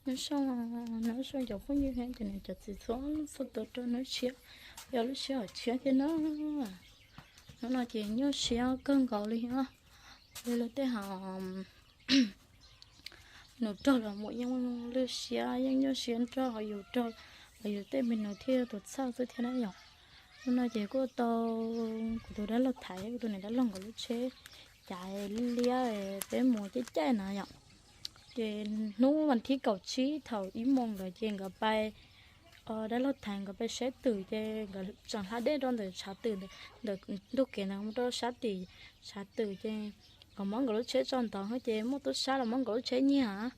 Nyob zoo, nyob zoo cov phooj ywg thiab cov niam cov txiv txhua txhua tus rau hnub tshiab, yog lub sij hawm tshiab thiab na. Hnub no ces nyuaj siab kawg nkaus li thiab. Li luag tej hais nus raug los mus yeej lwj siab, yeej nyuaj siab nrog yus raug, los yus tej me nus thiaj tus txhawj xwb thiab na yom. Hnub no ces kuj tau kuv tus dab laug Thaiv, kuv tus niam dab laug nkawd lub tsheb caij liab liab peb mus caij caij na yom. Ces hnub vas thib kaum tsib thaum ib moos ntawd ces nkawd pais, dab laug Thaiv nkawd pais saib twm ces nkawd tseem hla dej rau ntawm tshav twm, ntawm ntug kev ntawd mus rau sab tim tshav twm ces nkawd muab nkawd lub tsheb tso ntawd ces muaj tub sab los muab nkawd lub tsheb nyiag.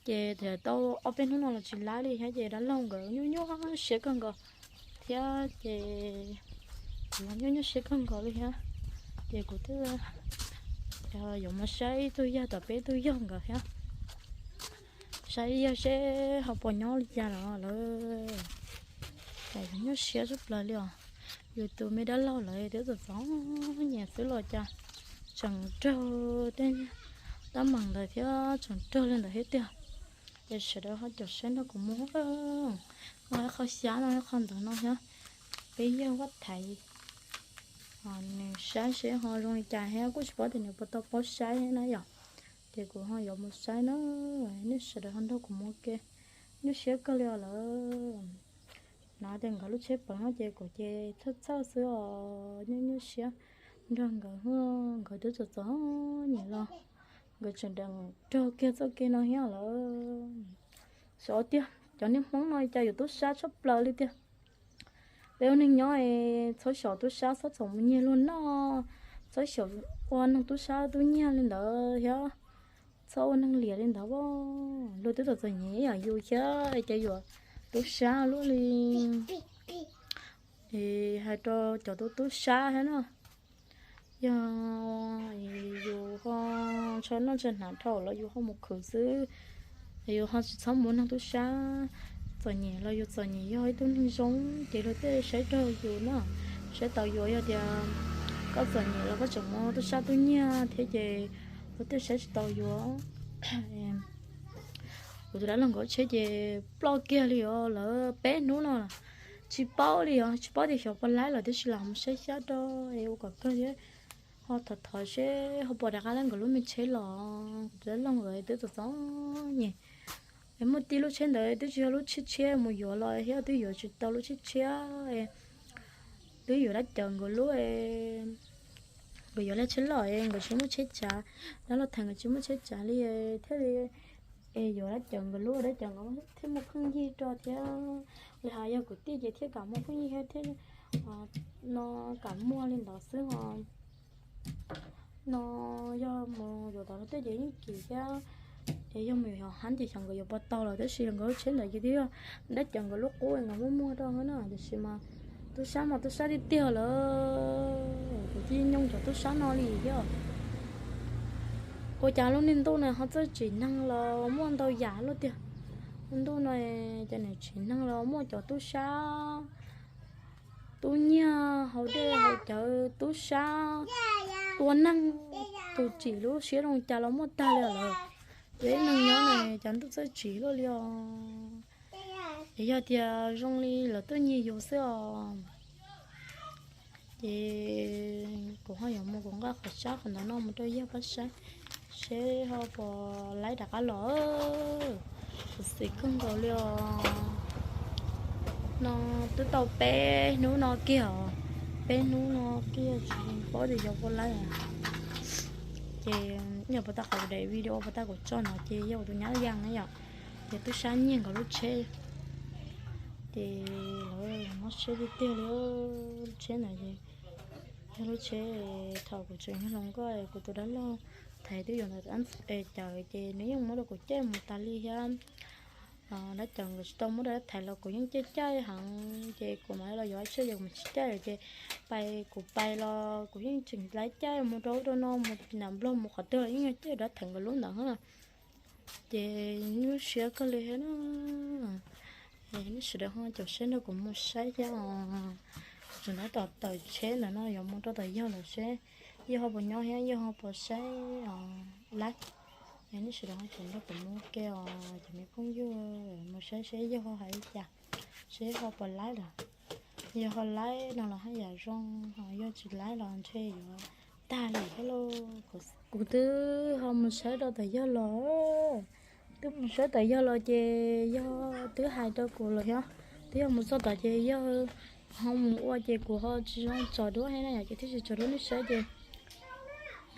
Ces tau ob peb hnub no los tsis lab li thiab ces dab laug nkawd nyuaj nyuaj siab kawg nkaus thiab ces kuv los nyuaj nyuaj siab kawg nkaus li thiab. Ces kuv twb yuav mus saib ib tug yawg tom peb ib tug yawg nkawd thiab, saib yawg seb ho puas nyob li cas los lawm. Cas yuav nyuaj siab tshaj plaws li os. Yus tus me dab laug lawv twb txom txom nyem xwb los cas tseem raug tej tab meeg ntawd thiab, tseem raug li ntawd thiab tiag. Ces sawv daws ho caum saib nrog kuv mus, ib qho xyab no ib qho ntawd no thiab. Peb yawg Vaj Thaiv, nws saib seb ho zoo li cas thiab kuj tsis paub tias nws puas tau paub saib na yom. Ces kuv ho yuav mus saib na, nej sawv daws ho nrog kuv mus ke. Nyuaj siab kawg li os lawm. Hnov tias nkawd lub tsheb poob no ces kuv ces txhawj txhawj xwb os, nyuaj nyuaj siab nrog nkawd, nkawd twb txom txom nyem los nkawd tseem deem raug kiag txoj kev no thiab lawm. Xyov tiag, cov niag Hmoob no cas yuav tub sab tshaj plaws li tiag. Peb ua neeg nyob es txhob xyaum tub sab, txhob txaus mus nyiag luag noj, txhob xyaum ua neeg tub sab tub nyiag li ntawd thiab, txhob ua neeg liam li ntawd. Luag twb txom txom nyem ib yam yus thiab ces yuav tub sab luaj li. Es hais rau cov tub tub sab thiab no, yog yus ho ntshaw noj ntshaw hnav dhau los yus ho mus khwv xwb, yus ho tsis txhob mus ua neeg tub sab. Txom nyem los yus txom nyem, yog ib tug neeg zoo ces luag thiaj saib raug yus na, saib taus yus. Yog tias koj txom nyem los koj tseem mus tub sab tub nyiag thiab ces luag thiaj saib tsis taus yus. Kuv tus dab laug nkawd lub tsheb ces ploj kiag li os lawm peb hnub no, tsis paub li os, tsis paub tias xyov puas laib lawm, tiam sis los mus saib xyab rau es ua kom kawg thiab. Ho thov thov seb ho puas rov qab laib nkawd lub me tsheb los. Kuv tus dab laug nkawd twb txom txom nyem, es muaj tib lub tsheb ntawd twb tsis yog lub tshiab tshiab mus yuav los thiab, twb yuav tsis tau lub tshiab tshiab, twb yuav dab cawv nkawd lub, nkawd yuav lub tsheb loj es nkawd tsis muaj tsheb tsav, dab laug Thaiv nkawd tsis muaj tsheb tsav li thiaj li es yuav dab cawv nkawd lub, dab cawv nkawd thiaj muaj phooj ywg rau thiab. Li hais yog kwv tij ces thiaj kam muaj phooj ywg thiab, no kam muaj li ntawd xwb os. No yog mus yuav tom tej ces yeej kim thiab, es yog mus yuav hab ces xyov nkawd yuav puas tau los, tab sis nkawd lub tsheb ntawd ces twb yog dab cawv nkawd lub qub nkawd muaj muag rau na, tiam sis mas tub sab mas tub sab tiag tiag lawm, kuv tsis nyob cov tub sab no li thiab. Ua cas lub niag ntuj no ho txawj tsim neeg los muaj ntau yam luaj tiag. Lub ntuj no ces nws tsim neeg los muaj cov tub sab tub nyiag haus dej haus cawv, tub sab tua neeg, tus tsim lub siab zoo cas los muaj tag li lawm. Yog ib neeg nyob no cas ntuj txawj tsim luaj li os. Es yog tias zoo li lawv tuaj nyiag yus xwb os. Ces kuv ho yuav mus kuv nqa qhov sab qhov ntawd no mus rau yawg pab saib seb ho puas laib rov qab los. Kuv xis kawg nkaus li os. No twb tau peb hnub no kiag os, peb hnub no kiag tsis paub tias yuav puas laib. Ces yog puas tau qhov daim video puas tau kuv tso no ces yog tus nyab yaj na yom, ces tub sab nyiag nkawd lub tsheb. Ces lawv mob siab tiag tiag li. Lub tsheb ntawd ces yog lub tsheb thaum kuv tseem yog hluas nkauj kuv tus dab laug Thaiv twb yuav ntawd cawv ces nws yeej muab rau kuv caij mus tas li thiab. Dab cawv nkawd tsis tau muab rau dab Thaiv los kuv yeej caij caij heev ces kuv mam li los yuav tsheb ces kuv tsis caij lawm ces pais kuv pais los kuv yeej tseem laib caij mus rau ub rau no mus nram Nplog mus qhov twg los yeej yog caij dab Thaiv nkawd lub ntawd na. Ces nyuaj siab kawg li thiab na. Nej sawv daws ho caum saib nrog kuv mus saib thiab os. Tseem tab tom tawm tsheb ntawm no yuav mus rau tom yawg lawm seb yawg ho puas nyob thiab yawg ho puas saib os. Laib, Nej sawv daws ho caum nrog kuv mus ua ke os cov me phooj ywg, mus saib seb yawg ho hais li cas, seb ho puas laib lawm. Yog ho laib no los haj yam zoo, ho yog tsis laib los ntshe yuav tag lawm thiab lauj. Kuv twb ho mus saib rau tom yawg los, twb mus saib tom yawg los ces yawg twb hais rau kuv los thiab. Twb yog mus txog tom ces yawg ho mus ua ces kuv ho tsis zoo tsom duab thiab na yom, ces thiaj tsis tsom duab nej saib ces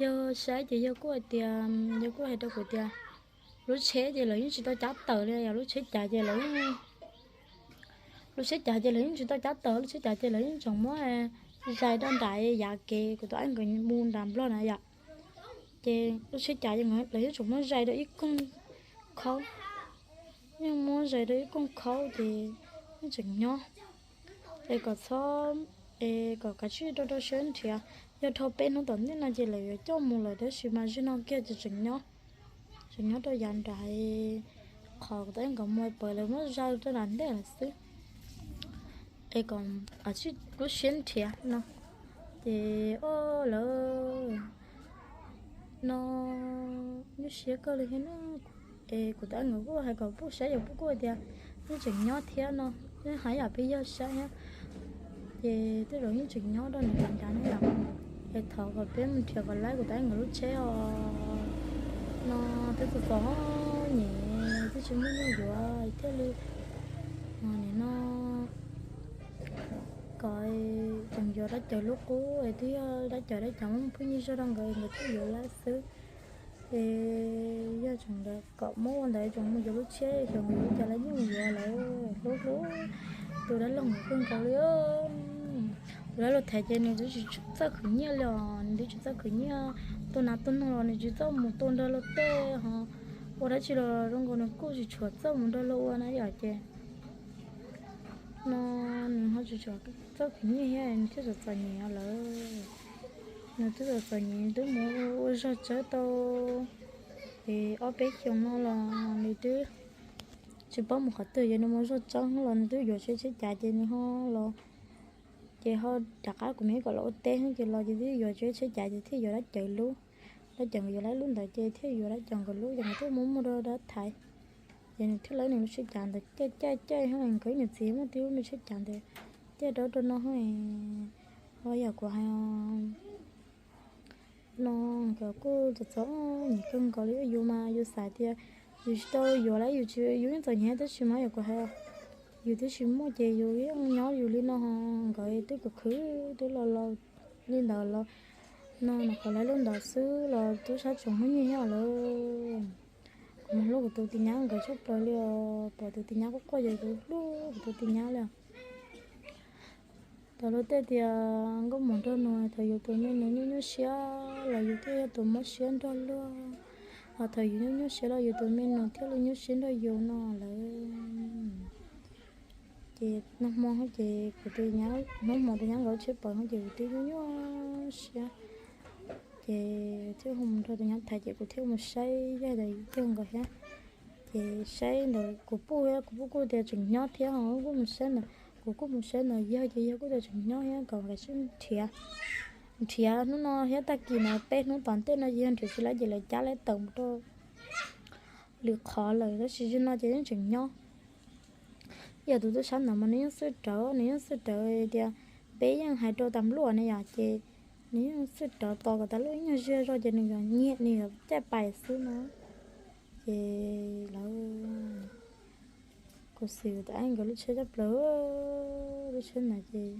yawg saib ces yawg kuj hais tias, yawg kuj hais rau kuv tias lub tsheb ces lawv yeej tsis tau cab tawm li yom, lub tsheb cav ces lawv yeej, lub tsheb cav ces lawv yeej tsis tau cab tawm, lub tsheb cav ces lawv yeej tseem muab zais rau nram yav kev kuv tus aib nkawd mus nram Nplog na yom. Ces lub tsheb cav ces lawv yeej tseem muab zais rau ib koog khaub, yeej muab zais rau ib koog khaub ces yeej tseem nyob. Es kom txhob, es kom kav tsij rau rau siab nrhiav, yog dhau peb hnub tom ntej no ces lawv yuav coj mus lawm, tab sis mas zaum no kiag ces tseem nyob, tseem nyob rau yav nrad, qhov kuv tus aib nkawd mus pawg lawv muab zais rau nram ntej lawm xwb. Es kom kav tsij rau siab nrhiav no. Ces o lawv no nyuaj siab kawg li thiab na. Es kuv tus aib nkawd kuj hais kom pub saib, yog pub kuj tias yeej tseem nyob thiab no, yeej hais yam peb yawg saib thiab. Ces tej zaum yeej tseem nyob rau nram nrad ne yom. Es thov kom peb mus nrhiav kom laib kuv tus aib nkawd lub tsheb os. No twb txom txom nyem twb tsis muaj neeg yuav thiaj li, nim no kom tseem yuav dab cawv lub qub es twb yog dab cawv dab cawv muab pheej nyij zog rau nkawd, nkawd thiaj yuav laib xwb. Es yog tseem ntawd kom muab ua ntawd tseem mus yuav lub tsheb, xyov nkawd yuav cas lawv yeej mus yuav lawv hlub hlub tus dab laug nkawd kawg nkaus li. Tus dab laug Thaiv ces nws twb tsis txawj khwv nyiaj li os, nws twb tsis txawj khwv nyiaj, tua nas tua noog los nws tsis txawj mus tua nrog luag tej ho ua dab tsi los zoo nkaus nws kuj tsis tshua txawj mus nrog luag ua na yom. Ces no nws ho tsis tshua txawj khwv nyiaj thiab nws thiaj txom txom nyem lawm. Nws twb txom txom nyem twb mus ua zog tsawb tau es ob peb xyoos no los nws twb tsis paub mus qhov twg, yog nws mus zog tsawb los nws twb yuav tsheb tsheb cav ces nws ho los, ces ho rov qab kuv me kom los ua teb ces los ces twb yuav tsheb tsheb cav ces thiaj yuav dab cawv lub, dab cawv nkawd yuav laib lub ntawd ces thiaj yuav dab cawv nkawd lub, ces nkawd thiaj muab muag rau dab Thaiv. Ces nws thiaj laib nws lub tsheb cav ntawd caij caij caij, nkawd ib niam txiv muaj tib lub me tsheb cav ntawd caij rau rau no. Ho yam kuv hais no nkawd kuj txom txom nyem kawg nkaus li. Yus mas yus xav tias yus tsis tau yuav lawm, yus tsis, yus yeej txom nyem tab sis mas yam kuv hais, yus twb tsis muaj ces yus yeej nyob yus li no ho nkawd twb khwv khwv twb los los li ntawd los no, nws qhov laib lub ntawd xwb los tub sab tseem muaj nyiaj nyob lawm. Kuv mas hlub kuv tus tis nyab nkawd tshaj plaws li os, pom tus tis nyab quaj quaj ces kuv hlub kuv tus tis nyab li. Thaum luag tej tias nkauj muam nraug nus, thaum yus tus me nus nyuaj nyuaj siab los yus thiaj yog tus mob siab nrog luag, ho thaum yus nyuaj nyuaj siab los yus tus me nus thiaj li nyuaj siab nrog yus no lawm. Ces nag hmo ces kuv tus nyab, hnub hmo tus nyab nkawd tsheb pawv no ces kuv twb nyuaj nyuaj siab, ces thiaj hu mus nrog tus nyab Thaiv ces kuv thiaj mus saib yawg ntawd yawg nkawd thiab. Ces saib ntawd kuv pub, kuv pub kuj tias tseem nyob thiab ho kuj mus saib ntawd, kuv kuj mus saib ntawd yawg ces yawg kuj tias tseem nyob thiab kom kav tsij nrhiav, nrhiav hnub no thiab tag kis no peb hnub tom ntej no yog nrhiav tsis laib ces lawv cab laib tawm mus rau lwm qhov lawm, tab sis zaum no ces yeej tseem nyob. Yog tus tub sab ntawd mas nws yeej xwj rawv, nws yeej xwj rawv tias peb yeej hais rau tas npluaj ne yom, ces nws yeej xwj rawv tos kom tas luaj ib nyuag zej zog ces nws yuav nyiam, nws yuav caij pais xwb no. Ces lawv, kuv xav tias nkawd lub tsheb tshaj plaws, lub tsheb ntawd ces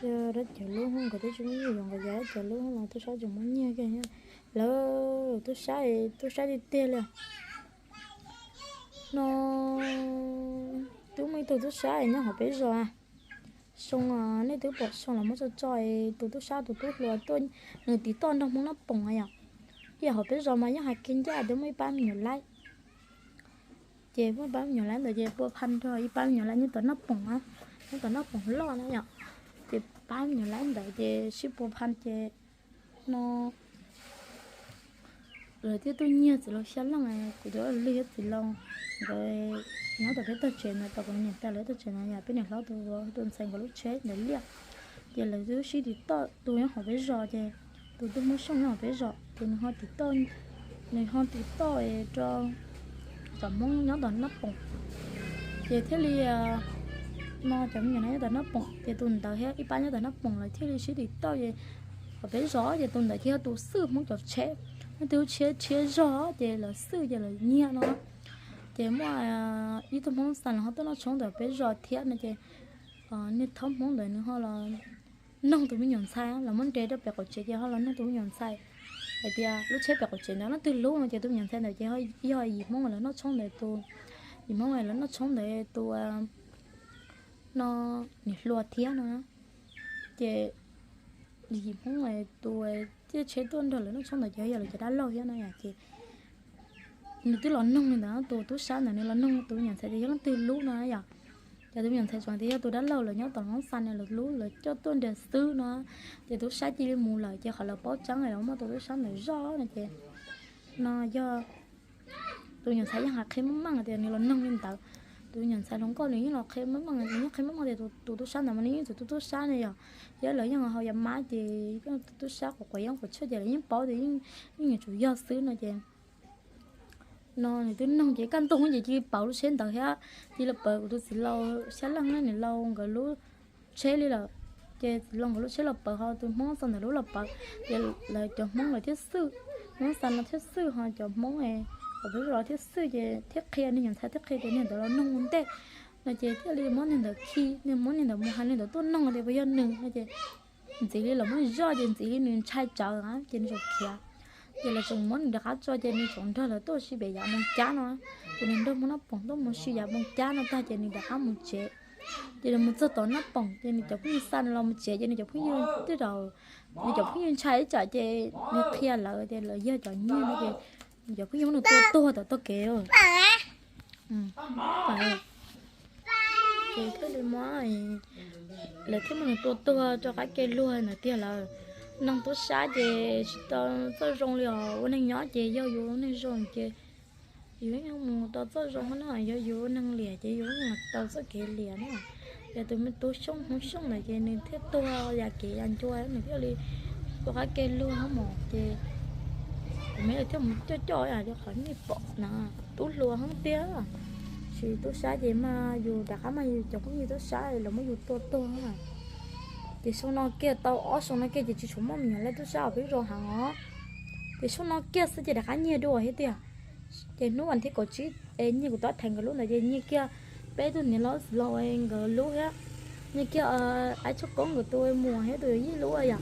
yog dab cawv lub, nkawd twb tsis muaj nyiaj yuav, nkawd yog dab cawv lub los tub sab tseem muaj nyiaj kiag. Lawv tub sab, tub sab tiag tiag li no. Twb muaj ib tug tub sab nyob hauv peb zos, Soo, nej twb pom Soo los muab tso tso, tus tub sab tus tub hluas tuaj, nws tiv toj nrog Hmoob Nab Poom yom. Ib yam hauv peb zos mas yeej hais kiag ncaj twb muaj ib pab me nyuam laib. Ces muaj ib pab me nyuam laib ntawd ces pua pha nrog ib pab me nyuam laib nyob tom Nab Poom, nyob tom Nab Poom loj na yom. Ces pab me nyuam laib ntawd ces sib pua pha ces no lawv thiaj tuaj nyiag txiv laus xya leej, kuv tus lig thiab txiv laus nkawd nyob tom peb tog tsev ntawd, tom kuv niam tais lawv tog tsev ntawd yom, peb niam hlob tus tus ntxhais nkawd lub tsheb ntawd liaj. Ces lawv twb sib tiv toj, tus nyob hauv peb zos ces tus twb muab Soo nyob hauv peb zos ces nws ho tiv toj nws ho tiv toj rau cov Hmoob nyob tom Nab Poom. Ces thiaj li, no cov me nyuam no nyob tom Nab Poom ces tus ntawd thiab ib pab nyob tom Nab Poom lawv thiaj li sib tiv toj ces, hos peb zos ces tus ntawd ces yog tus xwj Hmoob cov tsheb, leej twg tshiab tshiab zog ces lawv xwj ces lawv nyiag no. Ces muaj ib tug Hmoob Xas los ho tuaj noj tshoob ntawm peb zos thiab no ces, niag thaub Hmoob ntawd nws ho los noog tus me nyuam ntxhais, los muab nres rau pem qaum tsev ces ho los noog tus me nyuam ntxhais hais tias lub tsheb pem qaum tsev ntawd leej twg lub no ces tus me nyuam ntxhais ntawd ces yog yim Hmoob lawv noj tshoob ntawd tus, yim Hmoob lawv noj tshoob ntawd tus, no, niam hluas thiab no. Ces yim Hmoob tus thiaj tsheb tuaj nrog lawv noj tshoob ntawd ces yog lawv cov dab laug thiab no ces nws twb los noog li ntawd, tus tub sab ntawd nws los noog tus me nyuam ntxhais tias yog leej twg lub no yom. Ces tus me nyuam ntxhais tseem tias yog tus dab laug lawv nyob tom Hmoob Xas no lawv lub, lawv coj tuaj nres xwb no. Ces tub sab cia li mus lawm ces qhov lawv paub tseeb lawv muab tus tub sab ntawd zoj no ces, no yog tus me nyuam ntxhais yeej hais qhia meej meej tias nws los noog li ntawd. Tus me nyuam ntxhais hluas nkauj nws yeej los qhia meej meej, nws yeej qhia meej meej tias tus tub sab ntawd mas nws yeej txawm tus tub sab ne yom, thiab lawv yeej haus yav mab ces yeej tus tub sab quav quav yeeb quav tshuaj ces lawv yeej paub tias yeej yuav tsum yog xwb no ces, no nws twb noog ces kaj ntug ces cia li pauv lub tsheb ntawd thiab, cia li pauv kuv tus txiv laus Xyab Leej nws laus nkawd lub tsheb li lawm. Ces txiv laus nkawd lub tsheb los pauv ho tus Hmoob Xas ntawd lub los pauv, ces lawv cov Hmoob lawv thiaj xwj, Hmoob Xas no thiaj xwj ho cov Hmoob, cov peb zos thiaj xwj ces thiaj qhia, niag nyuam ntxhais thiaj qhia tias niag ntawd los noog ua ntej no ces thiaj li muab niag ntawd khi, niag muab niag ntawd mus hais niag ntawd tuaj noog tias puas yog nws no ces ntxiv li los muab zoj ces ntxiv li nws ntshai tsawv ces nws tseem khiav. Ces lawv tseem muab nws rov qab tso ces nws tseem nrog lawv tuaj si pem yav Moos Cab no. Ces nws nrog Hmoob Nab Poom tuaj mus si yav Moos Cab no tag ces nws rov qab mus tsev. Ces nws mus txog tom Nab Poom ces nws cov phooj ywg xa nws los mus tsev ces nws cov phooj ywg twb, nws cov phooj ywg ntshai ib tsam ces nws qhia lawv tias lawv yog cov nyiag no ces nws cov phooj ywg muab nws tua tuag tom tog kev. Ces thiaj li muab, lawv thiaj muab nws tua tuag rau qab ke luag ntawd tiag lawm. Neeg tub sab ces tsis tau txawj zoo li os, ua neeg nyob ces yog yus ua neeg zoo ces yus yeej mus tau txawj zoo no, yog yus ua neeg liam ces yus yeej mus tau txoj kev liam na. Ces tus me tub Xyooj Hmoob Xyooj ntawd ces nws thiaj tuag yam kev yam ncua nws thiaj li rau qab ke luag hab mos ces kuv me thiaj mus coj coj rau qhov nej pom na, tub hluas hoob tiag. Tsis tub sab ces mas yus rov qab mas yus cov phooj ywg tub sab los muab yus tua tuag. Ces xyoo no kiag tau ob xyoo no kiag ces tsis tshua muaj me nyuam laib tub sab peb zos heev os. Ces xyoo no kiag xwb ces rov qab nyiag dua thiab tiag. Ces hnub vas thib kaum tsib es nyiag kuv tub Theev nkawd lub ntawd ces nyiag kiag peb tug niam laus txiv laus nkawd lub thiab. Nyiag kiag Aib Tshoj Koob nkawd tus muam thiab tus yawm yij lub yom.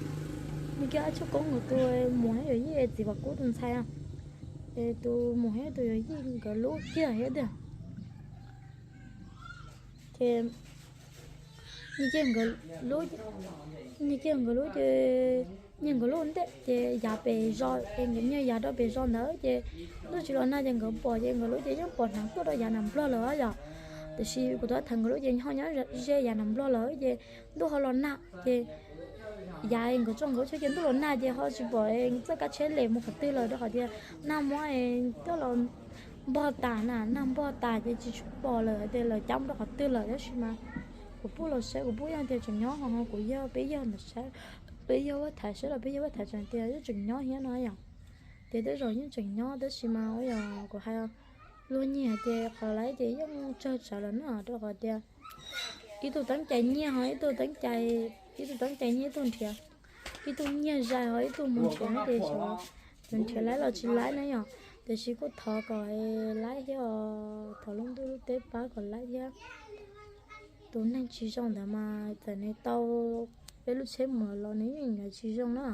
Nyiag kiag Aib Tshoj Koob nkawd tus muam thiab yawm yij txiv Vam Kub tus ntxhais, es tus muam thiab tus yawm yij nkawd lub kiag thiab tiag. Ces nyiag kiag nkawd lub, nyiag kiag nkawd lub ces, nyiag nkawd lub ntej ces yav pem zos es nkawd nyiag yav rau pem zos ntawd ces ntuj tsis los nag ces nkawd pom ces nkawd lub ces yeej pom hnav tuaj rau yav nram Nplog lawm yom. Tiam sis kuv tub Theev nkawd lub ces ho nyob ze yav nram Nplog lawm ces ntuj ho los nag ces yav nkawd tso nkawd lub tsheb ces ntuj los nag ces ho tsis pom txoj kab tsheb lem mus qhov twg lawm rau qhov tias nag muab coj los npog tas na, nag npog tas ces tsis tshua pom lawm hais tias lawv cab mus rau qhov twg lawm. Tab sis mas kuv pub los saib kuv pub yeej tias tseem nyob ho, kuv yawg peb yawg ntawd saib, peb yawg Vaj Thaiv saib los peb yawg Vaj Thaiv tseem tias yeej tseem nyob thiab no yom. Ces tej zaum yeej tseem nyob tab sis mas ua yog kuv hais luag nyiag ces qhov lawv ces yeej tsawg tsawv lawm na rau qhov tias ib tug teeb cai nyiag ho ib tug teeb cai, ib tug teeb cai nyiag ib tug nrhiav, ib tug nyiag zais ho ib tug mus nrhiav no ces xyov nrhiav laib los tsis laib na yom. Tiam sis kuj thov kom laib thiab os, thov lub ntuj lub teb pab kom laib thiab. Tus neeg tsis zoo ntawd mas txawm nws tau peb lub tsheb mus los nws yeej yuav tsis zoo na.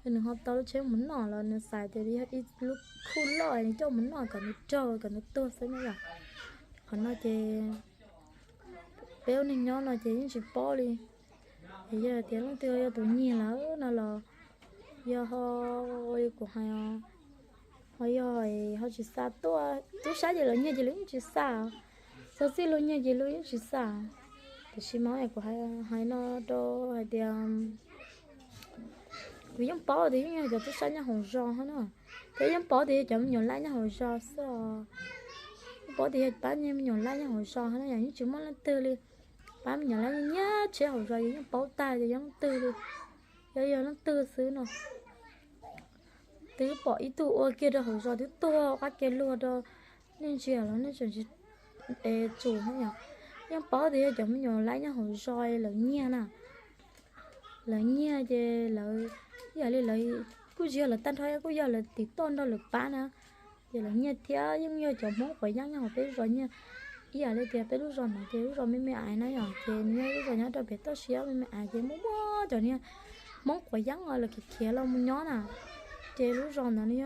Nws ho tau lub tsheb mus noj los nws xav tias yog ib lub khuj loj nws coj mus noj kom nws raug kom nws tuag xwb na yom. Qhov no ces peb ua neeg nyob no ces yeej tsis paub li. Es yog tias leej twg yog tus nyiag lawm no los yog ho ua li kuv hais, ho yog ho tsis xa tuaj, tub sab ces luag nyiag ces luag yeej tsis xa, txog txij luag nyiag ces luag yeej tsis xa. Tiam sis mas kuv hais no rau hais tias kuv yeej paub tias yeej yog cov tub sab nyob hauv zos hab na, ces yeej paub tias yog cov me nyuam laib nyob hauv zos xwb os. Yeej paub tias yog pab me nyuam laib nyob hauv zos hab na yom, yeej tsis muaj leej twg li. Pab me nyuam laib nyiag tsheb hauv zos ces yeej paub tag tias yog leej twg li, yog yog leej twg xwb no. Twb pom ib tug ua kiag rau hauv zos twb tuag qab kiag luag rau. Nej ntsia los nej tseem tsis, es tsum no yom. Yeej paub tias yog cov me nyuam laib nyob hauv zos lawv nyiag na. Lawv nyiag ces lawv, ib yam li lawv kuj tsis yog lawv tag nrho, kuj yog lawv tiv toj nrog lawv pab na. Ces lawv nyiag thiab yeej yog cov Hmoob quav yeeb nyob hauv peb zos nyiag. Ib yam li tias peb lub zos no ces lub zos me me aiv na yom, ces nws yog lub zos nyob rau pem toj siab me me aiv ces muaj muaj cov niag Hmoob quav yeeb os lawv khiav khiav los mus nyob na. Ces lub zos ntawd nws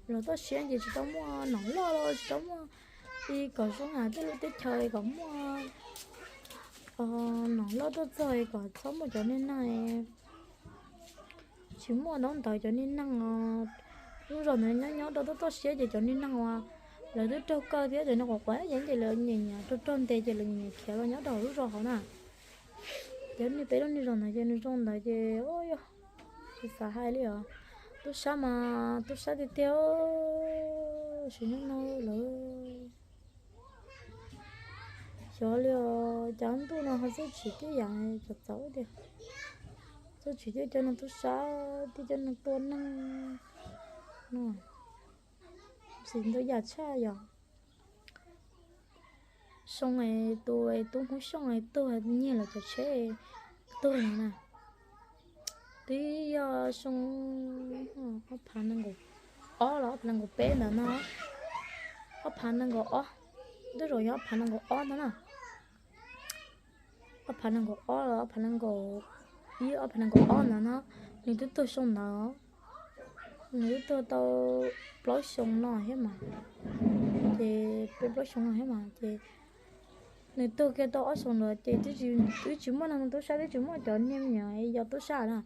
yog zos toj siab ces tsis tau muaj nom loj los tsis tau muaj li kom zoo na, tej lub teb chaws kom muaj nom loj tuaj txog kom txhob muaj cov niag neeg, tsis muaj ntaub ntawv cov niag neeg os. Lub zos ntawd nyob nyob rau toj toj siab ces cov niag neeg uas lawv twb raug kaw thiab cov niag quav quav yeeb ces lawv nyiam nyiam raug raug ntes ces lawv nyiam nyiam khiav los nyob rau hauv lub zos hauv na. Ces niag peb lub niag zos ntawd ces nws zoo ntawd ces, yog, tsis xav hais li os. Tub sab mas tub sab tiag tiag, sim neej no lawv xyov li os, cas ntuj no ho txawj tsim tej yam cov txawv tiag, txawj tsim tej cov neeg tub sab, tej cov neeg tua neeg no, txim ntau yam tshaj yom. Xyoo es tus tub Hmoob Xyooj tuag nyiag lawv cov tsheb tuag no na. Twb yog xyoo ob phav nees nkaum ob los ob phav nees nkaum peb ntawd no, ob phav nees nkaum ob, twb zaum yog ob phav nees nkaum ob ntawd na. Ob phav nees nkaum ob los ob phav nees nkaum ib, ob phav nees nkaum ob ntawd no, nws twb tuag xyoo ntawd. Nws twb tuag tau plaub xyoo no thiab mas, ces peb plaub xyoo no thiab mas ces nws tuag kiag tau ob xyoo ntawd ces twb tsis muaj neeg tub sab, twb tsis muaj cov niag me nyuam yau tub sab na.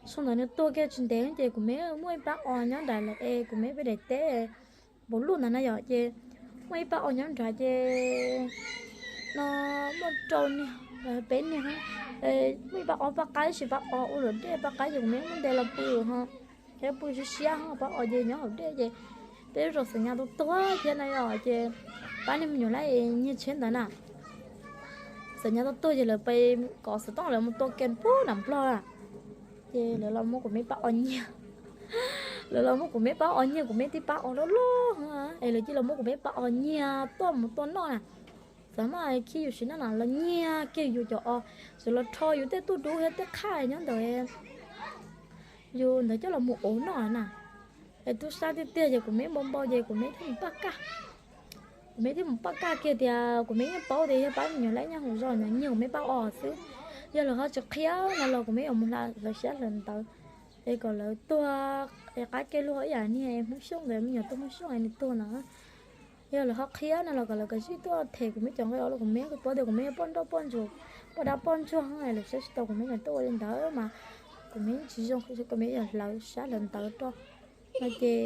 Xyoo ntawd nws tuag kiag tsis ntev ces kuv me muaj ib pab os nyob nram lawv es kuv me peb daim teb npaum luaj ntawd na yom, ces muaj ib pab os nyob nrad ces no muaj rau niag, peb niag, muaj ib pab os pab qaib, sis pab os ua luam dej pab qaib ces kuv me muab ntes los pw ho, thiab pw siab siab ho, pab os ces nyob hauv dej ces peb lub zos xav nyas tuag tuag thiab na yom, ces pab niag me nyuam lawv nyiag tsheb ntawd na. Xav nyas tuag tuag ces lawv pais kov xov tooj lawv mus tua ke pub nram Nplog na. Ces lawv los muab kuv me pab os nyiag, lawv los muab kuv me pab os nyiag, kuv me tib pab os loj loj es lawv cia los muab kuv me pab os nyiag tuaj mus tua noj na. Xav mas khib yus sim neej na los nyiag kiag yus cov os, xav los rho yus tej tub dub thiab tej qhaj nyob ntawd, yus ntawd coj los mus ua noj na. Es tub sab tiag tiag ces kuv me npau npau ces kuv me thiaj mus pab kaj. Kuv me thiaj mus pab kaj kiag tias kuv me yeej paub tias yog pab me nyuam lawv nyob hauv zos ntawd nyiag kuv me pab os xwb. Yog lawv ho tsis qhia no los kuv me yuav mus hla lawv siab hlawv ntawv es kom lawv tuag es qab kev luag ib yam niag Hmoob Xyooj ntawd, me nyuam tub Hmoob Xyooj es nws tuag ntawd. Yog lawv ho qhia no los kom lawv kav tsij tuaj them kuv me cov nqi os los kuv me paub tias kuv me yog poj nrauj poj ntsuag, poj dab poj ntsuag es lawv saib tsis tau kuv me, lawv tuaj ua li ntawd mas kuv me tsis zoo, kuv me yog hlawv siab hlawv ntawv rau no ces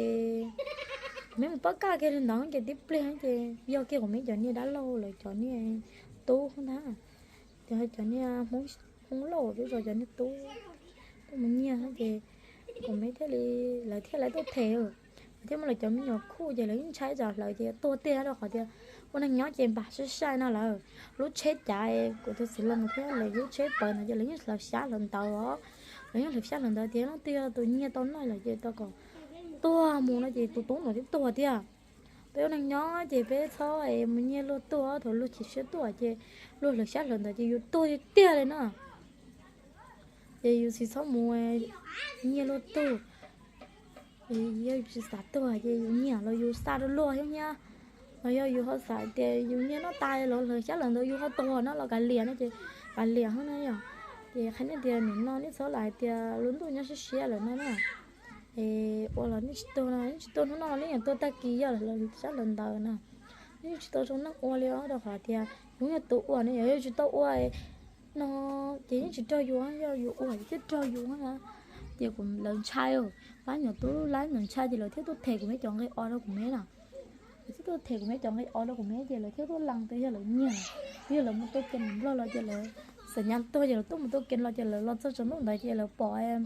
kuv me mus pab kaj kiag li ntawd ces tib pliag ces yog kiag kuv me cov niag dab laug lawv cov niag tub ntag, cov, cov niag Hmoob Lauj peb zos cov niag tub tuaj mus nyiag ces kuv me thiaj li, lawv thiaj li tuaj them, lawv thiaj muab lawv cov me nyuam khuj ces lawv yeej ntshai tsam hlawv ces tuag tiag rau qhov tias ua neeg nyob ces npam sai sai no lawm. Lub tsheb cav kuv tus txiv laus thiab lawv lub tsheb pawv ntawd ces lawv yeej hlawv xyab hlawv ntawv os. Lawv yeej hlawv xyab hlawv ntawv tias leej twg yog tus nyiag tau noj lawm ces tau kom tuag mus no ces tus tub ntawd twb tuag tiag. Peb ua neeg nyob ces peb txhob mus nyiag luag tug, thaum luag chim siab tuaj ces luag hlawv xyab hlawv ntawv ces yus tuag tiag tiag li na. Ces yus tsis txhob mus nyiag luag tug, yog yus tsis xav tuag ces yus nyiag los yus xa rau luag thiab nyab. Los yog yus ho xav tias yus nyiag noj tas los hlawv xyab hlawv ntawv yus ho tuag no los kav liam no ces kav liam thiab na yom. Ces qhia nej tias nim no nej txhob lam hais tias lub ntuj nyob siab siab lawm no na. Es ua los nej tsis tuag no, nej tsis tuag hnub no los nej yeej tuag tag kis yog hlawv xyab hlawv ntawv na. Nej yeej tsis tau zoo neej ua li os, rau qhov tias yus yog tus ua no, yog yus tsis tau ua no ces yeej tsis raug yus, yog yus ua ces thiaj raug yus na. Ces kuv, lawv ntshai, pab nyuam tub laib ntawd ntshai ces lawv thiaj tuaj them kuv me cov nqi os rau kuv me na. Lawv thiaj tuaj them kuv me cov nqi os rau kuv me ces lawv thiaj tuaj lees tias yog lawv nyiag, yog lawv mus tua ke nram Nplog los ces lawv xav nyas tuag ces lawv tuaj mus tua ke los ces lawv los txog tsaus ntuj ntawd ces lawv pom kuv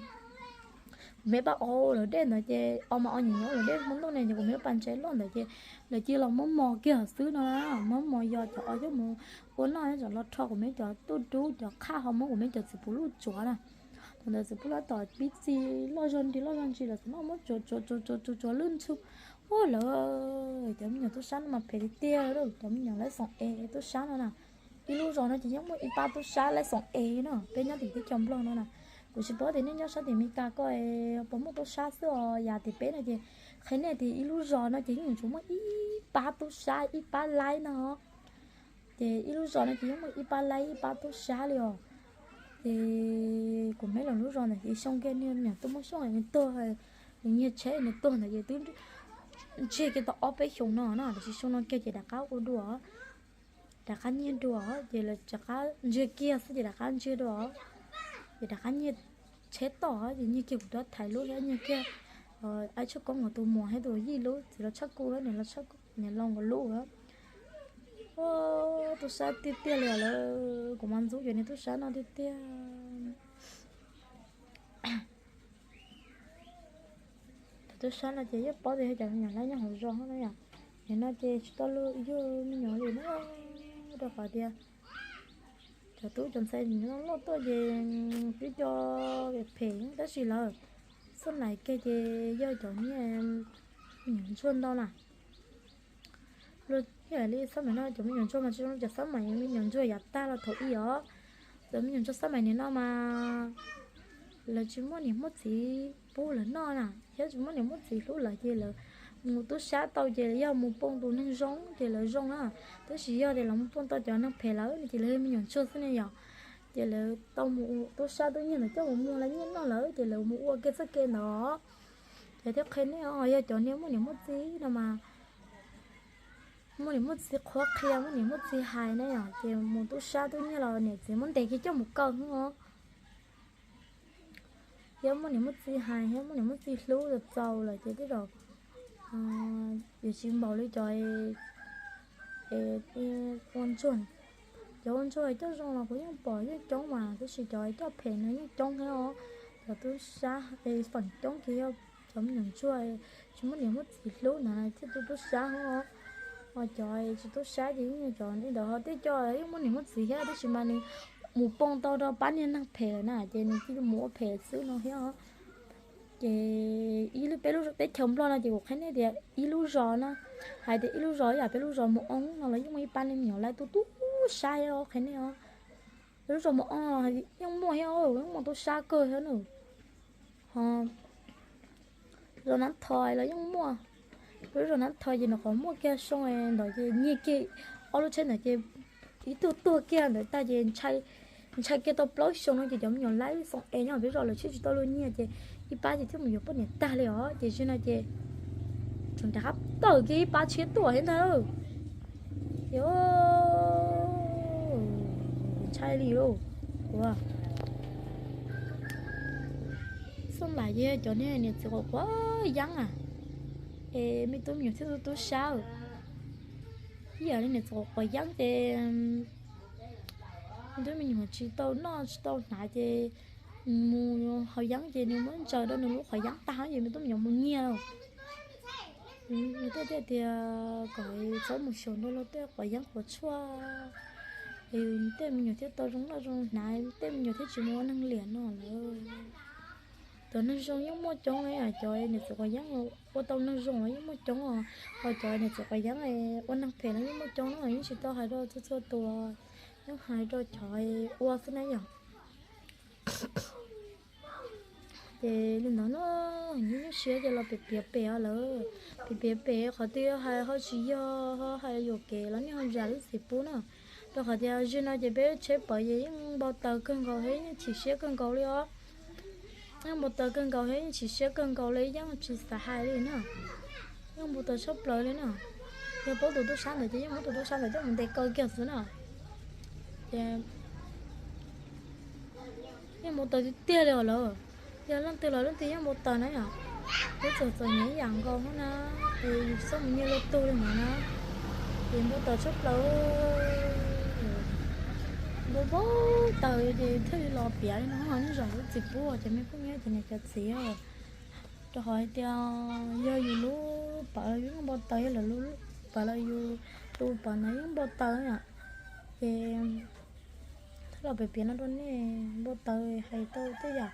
me pab os ua luam dej ntawd ces os mas os nyiam nyob ua luam dej hmo ntuj ne ces kuv me pab ntses loj ntawd ces lawv cia los muab mos kiag xwb no, muab mos yos cov os coj mus ua noj, cov los rho kuv me cov tub dub cov qhaj ho muab kuv me cov txiv puv luj tsuav na. Thaum ntawd txiv pub lawv tom pib txi loj zog nti loj zog ntsis lawm, txiv pub muab tsuav tsuav tsuav tsuav tsuav lwj ntxhw. Ua lawm, cov me nyuam tub sab no mas phem tiag tiag, cov me nyuam laib xoom es tub sab no na. Ib lub zos no ces yeej muaj ib pab tub sab laib xoom es no, peb nyob tim teb chaws Nplog no na. Kuv tsis paub tias nej nyob sab tim Meskas ko puas muaj tub sab xwb os, yam tim peb no ces qhia nej tias ib lub zos no ces yeej tsuas muaj ib pab tub sab ib pab laib no. Ces ib lub zos no ces yeej muaj ib pab laib ib pab tub sab li os. Ces kuv meb los lub zos ntawd ces xyoo kiag niag niam tuaj muab xyoob nws tuag, nws nyiag tsheb nws tuag ntawd ces twb ntsiag kiag tau ob peb xyoos no na, tiam sis xyoo no kiag ces rov qab ua dua, rov qab nyiag dua, ces lawv rov qab ntsiag kiag xwb ces rov qab ntsiag dua, ces rov qab nyiag tsheb tom ces nyiag kiag kuv rab thaiv lub thiab nyiag kiag aib tshaj koob uas tus muam thiab tus yij lub txiv los tshaj kuv thiab niam los tshaj kuv niam los nkaus lub. Tub sab tiag tiag li os lawm, kuv mas ntxub cov niag tub sab no tiag tiag. Thaum tub sab no ces yeej paub tias yog cov me nyuam laib nyob hauv zos no yom. Nim no ces tsis tau luag yug me nyuam li na, rau qhov tias cov tub cov ntxhais loj tuaj ces twb cov phem phem tab sis lawv xab mais kiag ces yog cov niag me nyuam ntsuag ntau na. Luag thiaj li xab mais no cov me nyuam ntsuag mas tsis zoo cov xab mais me nyuam ntsuag yav tag los thaum ub os. Cov me nyuam ntsuag xab mais nim no mas lawv tsis muaj niam muaj txiv pub lawv noj na, thiab tsis muaj niam muaj txiv hlub lawv ces lawv mus tub sab tau ces yog mus poob tus neeg zoo ces lawv zoo na. Tab sis yog tias lawv mus poob tau cov neeg phem lawm no ces lawv yog me nyuam ntsuag xwb ne yom. Ces lawv tau mus tub sab tub nyiag ntawd coj mus muag lawv nyiaj noj lawm ces lawv mus ua kiag txoj kev ntawd. Ces thiaj qhia nej os, yog cov niag muaj niam muaj txiv no mas muaj niam muaj txiv qhuab qhia, muaj niam muaj txiv hais ne yom, ces mus tub sab tub nyiag los niam txiv muab ntes kiag coj mus kaw xwb os. Thiab muaj niam muaj txiv hais thiab muaj niam muaj txiv hlub txaus lawm ces tej zaum yuav tsis npaum li cov ua ntsuag. Cov ua ntsuag coj zoo los kuv yeej pom yeej coob mas tab sis cov coj phem no yeej coob thiab os. Cov tub sab feem coob ces yog cov me nyuam ntsuag tsis muaj niam muaj txiv hlub ntawd thiaj tu tub sab os. Ho cov tsis tub sab ces yeej cov li ntawd ho tej coj yeej muaj niam muaj txiv thiab tab sis mas nws mus poob tau rau pab niag neeg phem lawm na ces nws thiaj mus ua phem xwb no thiab os. Ces ib lub peb lub teb chaws Nplog no ces kuv qhia nej tias ib lub zos na, hais tias ib lub zos yam peb lub zos Mus Oo no los yeej muaj ib pab niag me nyuam laib tub tub sab thiab os qhia nej os. Peb lub zos Mus Oo yeej muaj thiab, yeej muaj tub sab kawg thiab na. Ho zos Nab Thoj los yeej muaj, peb lub zos Nab Thoj ces nws qhov muaj kiag xyoo ntawd ces nyiag kiag ob lub tsheb ntawd ces ib tug tuag kiag ntawd tag ces ntshai kiag tau plaub xyoo no ces cov me nyuam laib xoom es nyob peb zos lawv thiaj tsis tau luag nyiag ces ib pab ces thiaj mus yuav poj niam tag li os ces zaum no ces tseem rov qab tawm kiag ib pab tshiab tuaj thiab ntag. Ces ntshai li lauj. Ua xoj lam yog cov niag niam txiv quav quav yeeb a, es me tub me nyuam thiaj tub tub sab. Ib yam li niam txiv quav quav yeeb ces me tub me nyuam tsis tau noj tsis tau hnav ces mus haus yeeb ces nws muab ntsaws rau nws lub qhov yeeb tag ces me tub me nyuam mus nyiag lawm. Nws thiaj tias kom txhob mus xyaum nrog luag tej quav yeeb quav tshuaj, es tej me nyuam thiaj tau zoo noj zoo hnav, tej me nyuam thiaj tsis mus ua neeg liam no lawm. Cov neeg zoo yeej muaj coob, cov niam txiv quav yeeb ua tau neeg zoo los yeej muaj coob os, ho cov niam txiv quav yeeb ua neeg phem los yeej muaj coob no, yeej tsis tau hais rau txhua txhua tus, yeej hais rau cov ua xwb na yom. Ces li ntawd no, nyob siab ces los piav piav pem os lawm, piav piav pem qhov twg hais ho tsis yog ho hais yuam kev los nej ho zam lub txim pub na. Rau qhov tias zaum no ces peb tsheb pawv ces yeej npau taws kawg nkaus thiab yeej chim siab kawg nkaus li os. Yeej npau taws kawg nkaus thiab yeej chim siab kawg nkaus li yeej tsis xav hais li na. Yeej npau taws tshaj plaws li na. Yog paub tus tub sab ntawd ces yeej muab tus tub sab ntawd coj mus ntes kaw kiag xwb na. Ces yeej npau taws tiag tiag li os lawm. Yog leej twg los leej twg yeej npau taws na yom. Peb txom txom nyem ib yam nkaus na, es yus txhob mus nyiag luag tug li ntawd na. Ces npau taws tshaj plaws, npau npau taws ces thiaj li los piav li no, nej zam lub txim pub ces me phooj ywg ces niam cov txiv, rau qhov hais tias yog yus lub pawv los yus yeej npau taws, yog lwm lub pawv los yus tus pawv ntawd yeej npau taws na. Ces Los piav piav no rau nej npau taws hais tau tej yam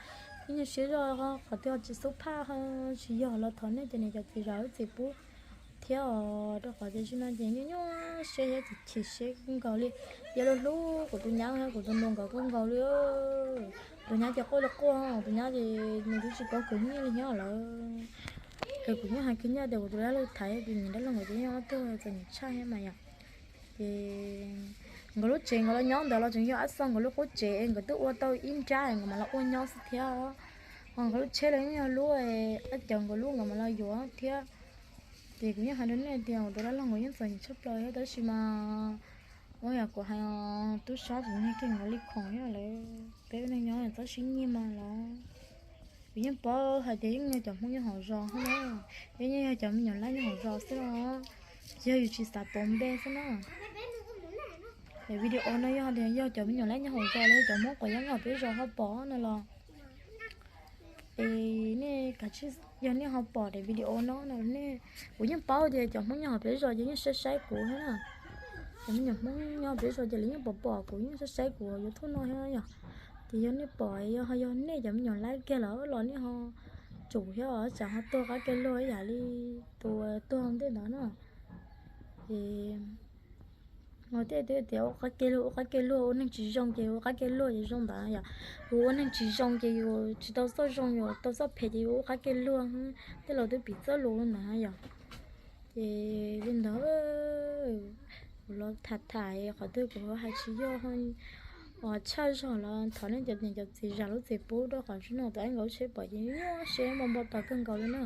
ib nyuag siab zog qhov twg ho tsis xub phaj ho tsis yog los thov nej cov niam cov txiv zam lub txim pub thiab os, rau qhov tias tam sim no ces nyuaj nyuaj siab thiab chim chim siab kawg nkaus li. Yog li hlub kuv tus nyab thiab kuv tus nus nkawd kawg nkaus li. Tus nyab ces quaj li quaj, tus nyab ces nws twb tsis paub khwv nyiaj li thiab lawm. Ces kuv yeej hais kiag nyiaj tias kuv tus dab laug thaiv, ces niam dab laug nkawd ces yeej ob tug txom nyem tshaj thiab mas yom. Ces nkawd lub tsev nkawd los nyob ntawd los tseem yog ab xo nkawd lub qub tsev, nkawd twb ua tau ib nrab nkawd mam los ua nyob xwb thiab. Ho nkawd lub tsheb los yeej yog lub ab cawv nkawd lub nkawd mam los yuav thiab. Ces kuv yeej hais rau nej tias kuv tus dab laug nkawd yeej txom nyem tshaj plaws thiab tab sis mas ua yam kuv hais, tub sab tsis nyiag kiag nkawd li khoom thiab lawm. Peb ua neej nyob txhob sib nyiag mas los. Kuv yeej paub hais tias yeej yog cov Hmoob nyob hauv zos xwb na, yeej yog cov me nyuam laib nyob hauv zos xwb os, yog yus tsis xav tuav npe xwb na. Daim video no yog tias yog cov me nyuam laib nyob hauv zos los yog cov Hmoob quav yeeb nyob hauv peb zos ho pom no los, es nej kav tsij, yog nej ho pom daim video no no nej, kuv yeej paub tias cov Hmoob nyob hauv peb zos ces yeej saib saib kuv thiab na. Cov me nyuam Hmoob nyob hauv peb zos ces lawv yeej pom pom kuv yeej saib saib kuv YouTube no thiab yom. Ces yog nej pom, yog ho yog nej cov me nyuam laib kiag lawm los nej ho tsum thiab tsam ho tuag qab kiag luag ib yam li tus tuag ntej ntawd na. Ces ua tej tias ua qab kiag luag, ua qab kiag luag, ua neeg tsis zoo ces ua qab kiag luag ces zoo ntawd yom. Yus ua neeg tsis zoo ces yus tsis tau txoj zoo, yus tau txoj phem ces yus ua qab kiag luag. Tej laus twb piv txoj lus ntawd yom. Ces li ntawd kuv los tham tham qhov twg kuv hais tsis yog, tshaj zog los thov nej cov niam cov txiv zam lub txim pub rau qhov tsis no tus ab nkawd lub tsheb pom ces nyuaj siab npau npau taws kawg nkaus li na.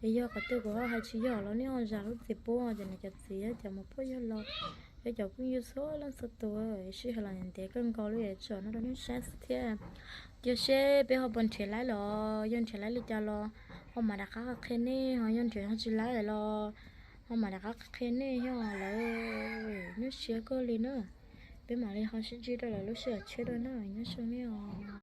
Es yog qhov twg kuv hais tsis yog los nej ho zam lub txim pub cov niam cov txiv, cov muam phauj yawg laus, thiab cov phooj ywg txhua leej txhua tus, sij hawm los ntev kawg nkaus li tseem no rau nej saib xwb thiab. Cia seb peb ho puas nrhiav laib los, yog nrhiav laib li cas los ho mam rov qab qhia nej, ho yog nrhiav ho tsis laib los ho mam rov qab qhia nej thiab lawm. Nyuaj siab kawg li na. Peb mam li ho sib ntsib rau lawv lub sij hawm tshiab dua na, nyob zoo nej os.